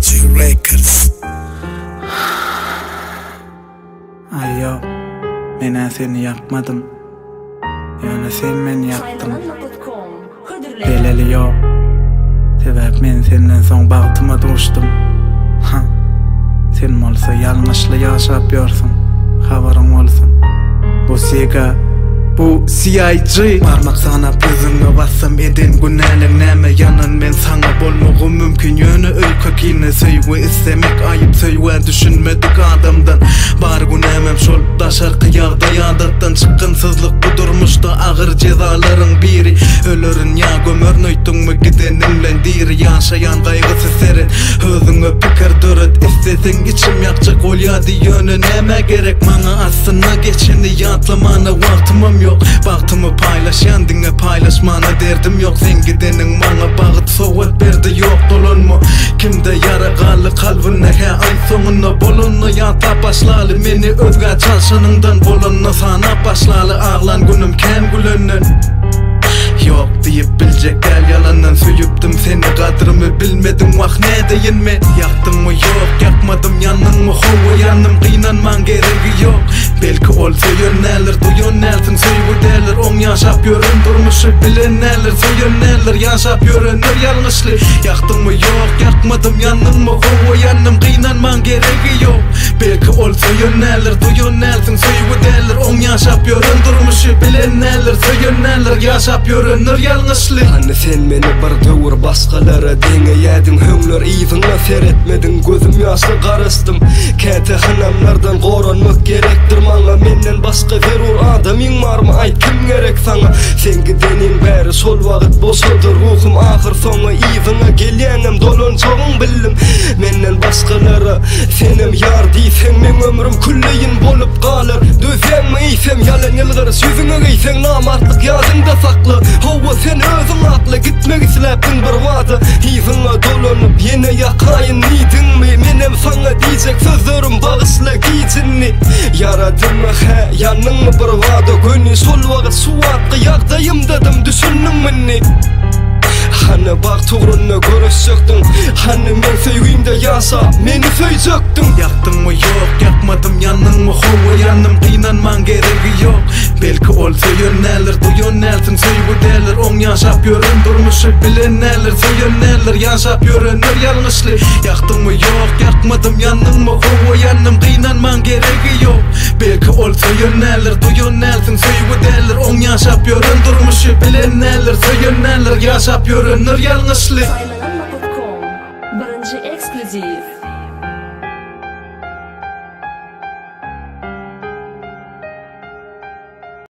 Birinji Records. Aý ýok, men-ä seni ýakmadym. Ýöne sen meni ýakdyň. Zeleli ýok. Sebäp men senden soň bagtyma duşdum. Ha. Sen bolsa ýalňyşly ýaşap ýörsüň. Habaryň bolsun. Bu Sega. Bu CIG. Barmak sanap ýüzüňe bassam eden günäleň näme ýanan men saňa bolmagym mümkin ýöne öýke kine söýgi islemek aýyp söýgä düşünmedik adamdan bar günämem şol daşarky ýagdaý adatdan çykgynsyzlyk bu durmuşda agyr jezalaryň biri ölerin ýa gömerin öýtdüňmi gideniň bilen diri ýaşaýan gaýgysyz seret özüňe pikir döret isleseň içim ýakjak bolýady ýöne nämä gerek maňa aslynda geçeni ýatlamana wagtymam ýok bagtymy paýlaşýan diňe paýlaşmana derdim ýok seň gideniň maňa bagyt sowgat berdi ýok dolanma kimde ýara galdy kalbynda hä aýt soňunda bolanyny ýatlap başlaly meni özgä çalşanyňdan bolanyny sanap başlaly aglan günüm kän gülenden Ýok diýip biljek däl ýalandan söýüpdim seni gadrymy bilmediň wah nädeýin men Ýakdyňmy ýok ýakmadym ýandyňmy hawa ýandym gynanmaň geregi ýok Belki ol söýen däldir duýan dälsiň söýgi däldir oň ýaşap ýören durmuşy bilen däldir söýen däldir ýaşap ýörenler ýalňyşly Ýakdyňmy ýok ýakmadym ýandyňmy hawa ýandym gynanmaň geregi ýok Belki ol söýen däldir duýan dälsiň söýgi däldir oň ýaşap ýören durmuşy bilen däldir söýen däldir ýaşap ýörenler ýalňyşly. Hany sen meni bir döwür başgalara deňeýädiň Öňler yzyňa seretmediň gözüm ýaşly garaşdym Käte hynamlardan goranmak gerekdir maňa Menden başga zerur adamyň barmy aýt kim gerek saňa Seň gideniň bäri şol wagt boşady ruhum ahyr soňy yzyňa gelýäňem dolanjagyň bildim Menden başgalara senem ýar diýseň meň ömrüm külleýin bolup galar Dözýäňmi eýsem ýalan ýylgyryş ýüzüňe geýseň namartlyk ýadyňda sakla Hawa sen özüň akla gitmek isläpdiň bir bada Yzyňa dolanyp ýene ýakaýyn diýdiňmi Menem saňa diýjek sözlerim bagyşla gijini Ýaradyňmy hä ýandyňmy bir bada göni Şol wagt şu wagtky ýagdaýymdadym düşündiňmi indi Hany bagt ugrunda göreşjekdiň Hany meň söýgimde ýaşap meni söýjekdiň Ýakdyňmy ýok ýakmadym ýandyňmy hawa ýandym gynanmaň geregi ýok Belki ol söýen däldir duýan dälsiň söýgi däldir oň ýaşap ýören durmuşy bilen däldir söýen däldir ýaşap ýörenler ýalňyşly Ýakdyňmy ýok ýakmadym ýandyňmy hawa ýandym gynanmaň geregi ýok Belki ol söýen däldir duýan dälsiň söýgi däldir oň ýaşap ýören durmuşy bilen däldir söýen däldir ýaşap ýörenler ýalňyşly. Saýlanan.com Birinji eksklýuziw.